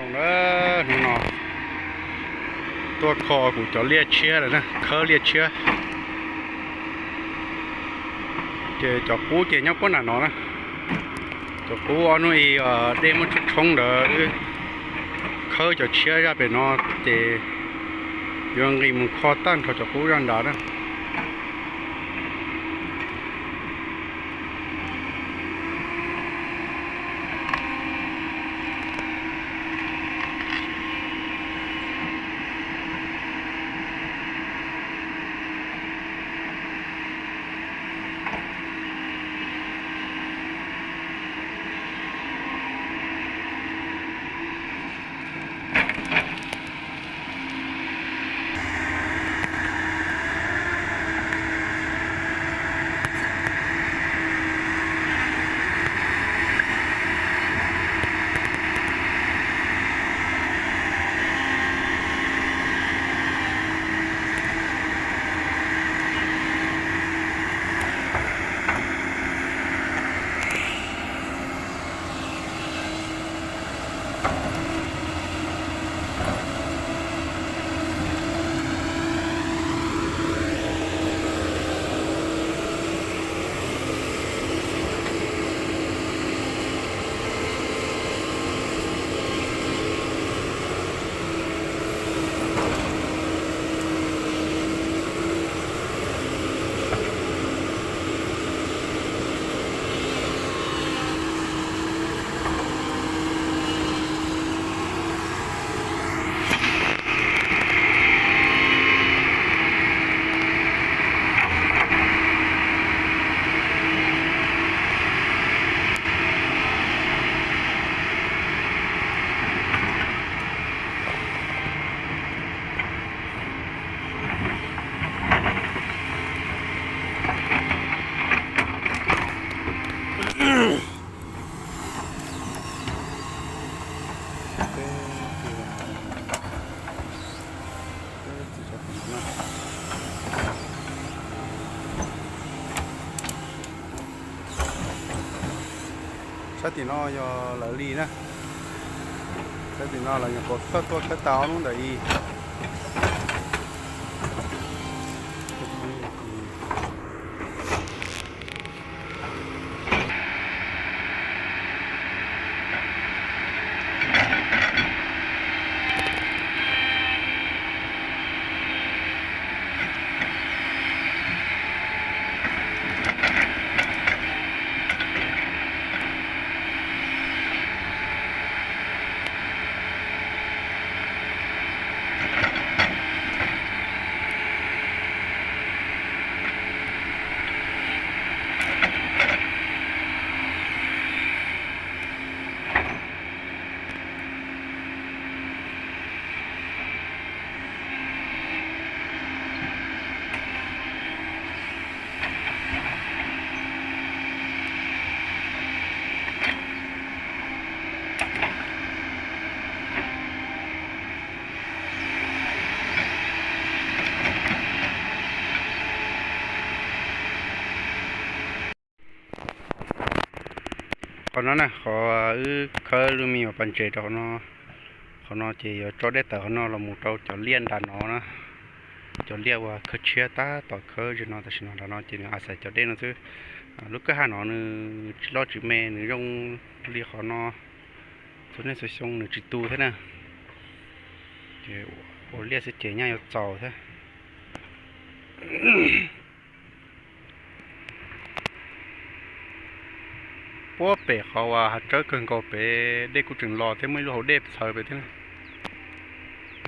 Hnub no tuaj kho kuv cov liaj tshiab lawm na, khawb liaj tshiab. Ces cov qub ces nyob puag nram no na. Cov qub ob hnub ib dej muab tshoob tshoob ntawd, khawb cov tshiab zaj pem no ces yuav nqis mus kho tag nrho cov qub zaj nrad na. Sab tim no yog lawv li na. Sab tim no lawv nyuam qhuav khawb tuaj khawb tau ob hnub ntawm i. Qhov no na, qhov wb khawb lub me nyuam pas ntses rau qhov no. Qhov no ces yuav tso dej tawm qhov no los mus rau cov liaj nram no na. Cov liaj uas khawb tshiab tab tom khawb zig no tam sim no nram no ces nws a xais cov dej no xwb. Lub kwj ha no nws tsis loj tsis me, nws zoo li qhov no, txhua niaj txhua xyoo nws tsis tu thiab na. Ces ua liaj xwb ces nyaj yuav txaus thiab. Puag pem qhov uas hav tsawb kawg nkaus pem dej kuj tseem los thiab, muaj ib lub hauv dej txhawv pem thiab.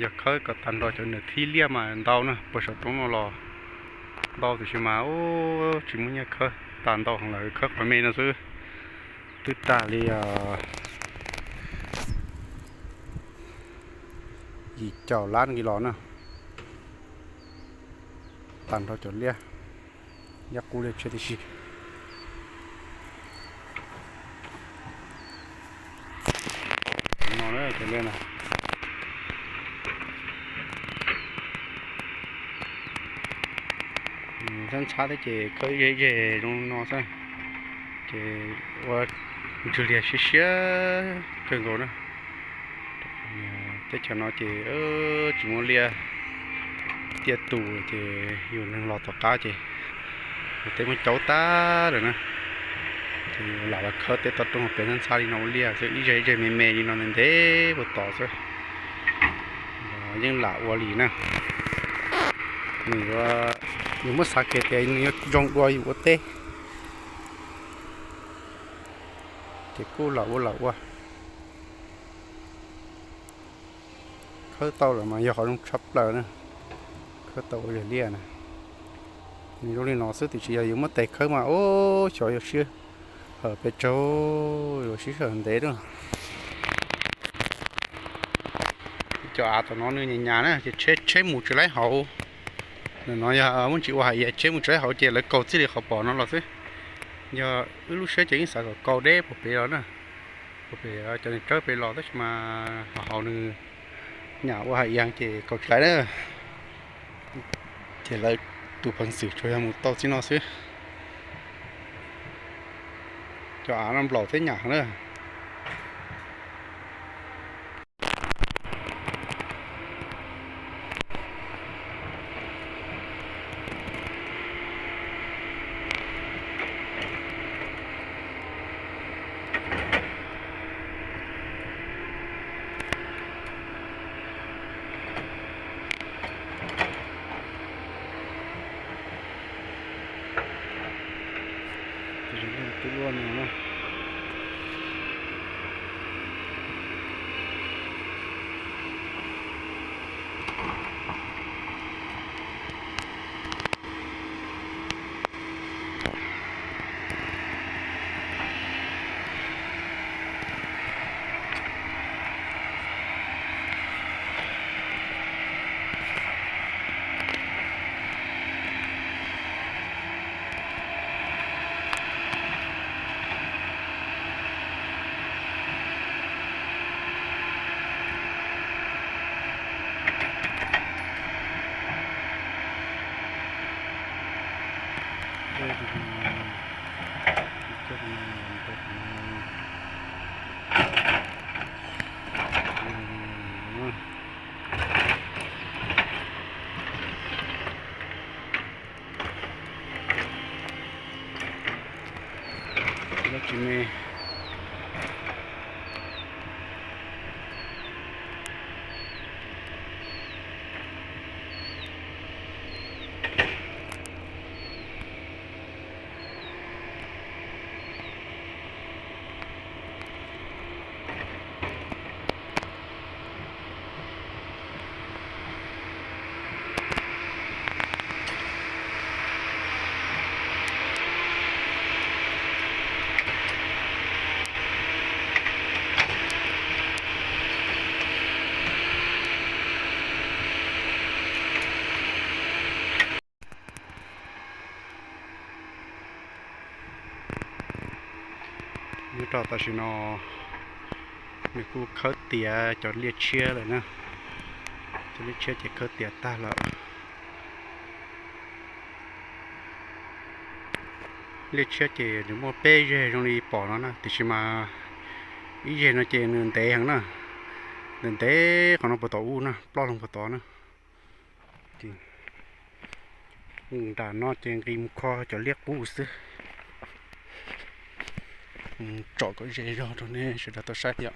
Yog khawb kom tag nrho cov niam thib liaj mas ntau na, puag saum roob no los ntau tiam sis mas tsis muaj nyiaj khawb, tag ntau heev lawm, khawb qhov me no xwb twb tag li yim caum lab nqi los na. Tag nrho cov liaj, liaj qub liaj tshiab tib si. No na, cov liaj na, ntxhab ntxhab thiab ces khawb ze ze zoo no xwb, ces ua ntswg liag siab siab kawg nkaus na. Teb chaws no ces tsis muaj liaj tiaj tus ces yus neeg los tom qab ces yus teb muab caub tag lawm na. Ces yus lam los khawb teb toj roob pem ntxhab ntxhab li no ua liaj xwb, ib zej ib zej me me li no ntev ntev puag tod xwb. Yeej lam ua li na. Nws yuav, yus muab xav kiag tias nws yuav zoo dua yus ua teb. Ces kuj lam ua lam ua. Khawb tau lawm mas yog qhov zoo tshaj plaws na. Khawb tau ua zes liaj na. Nws zoo li no xwb tiam sis yog yus muab tes khawb mas ub xyov yuav sij hawm pes tsawg, yuav sij hawm ntev lawm. Cov av tom no nws nyas nyas na ces tsheb tsheb mus tsis laib hauv. Ntawm no yog muab ntsis ua hais tias tsheb mus tsis laib hauv ces lawv kaus txij li qhov pom no los xwb. Yog wb lub siab ces yeej xav kom kaus deb puag pem los na, puag pem cov niag tsawb pem los tab sis mas hauv nws nyam ua hais tias ces kaus tsis laib na. Ces lawv tus peev xwm tsuas yog mus tau txij no xwb. Cov av no nplaum thiab nyam heev na. Twb luaj no na. Dab tsi me. Nyob rau tam sim no nws kuj khawb tiav cov liaj tshiab lawm na. Cov liaj tshiab ces khawb tiav tag lawm. Liaj tshiab ces nws muaj peb zeg zoo li pom no na, tiam sis mas ib zeg no ces nws ntev heev na, ntev ntev qhov no puag tom ub na, ploj loo puag tod na. Nram no ces nqis mus kho cov liab qub xwb. Tsom kom ze zog rau nej sawv daws tau saib thiab.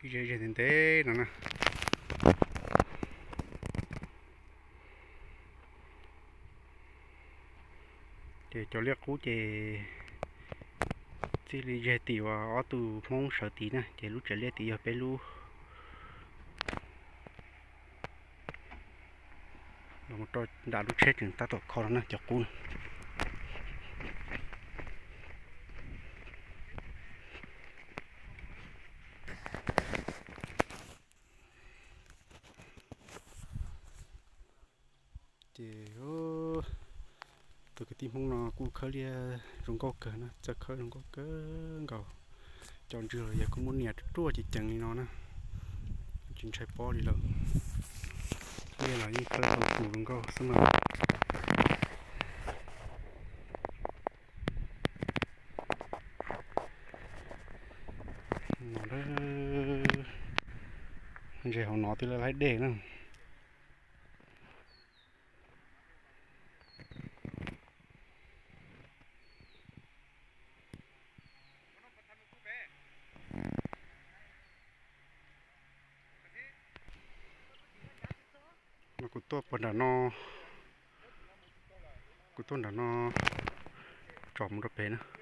Ib ze ze ntev ntev no na. Ces cov liab qub ces txij li ze tim uas ob tug Hmoob sawv tid na, ces lub tsev liab tid yog peb lub. Los mus rau nram lub tsheb tseem tab tom kho no na cov qub na. Ces tus kwv tij Hmoob no kuj khawb liab zoo nkauj kawg na, txawj khawb zoo nkauj kawg nkaus. Cov ntswg los yog kuj muab nias ruaj ceev ceev li no na, tsis ntshai pob li lawm. Liab los yeej khawb tau tus zoo nkauj xwb mas. Ntses hauv no twb laib dej na. No kuv tuaj puag nram no, kuv tuaj nram no tsom mus rau pem na.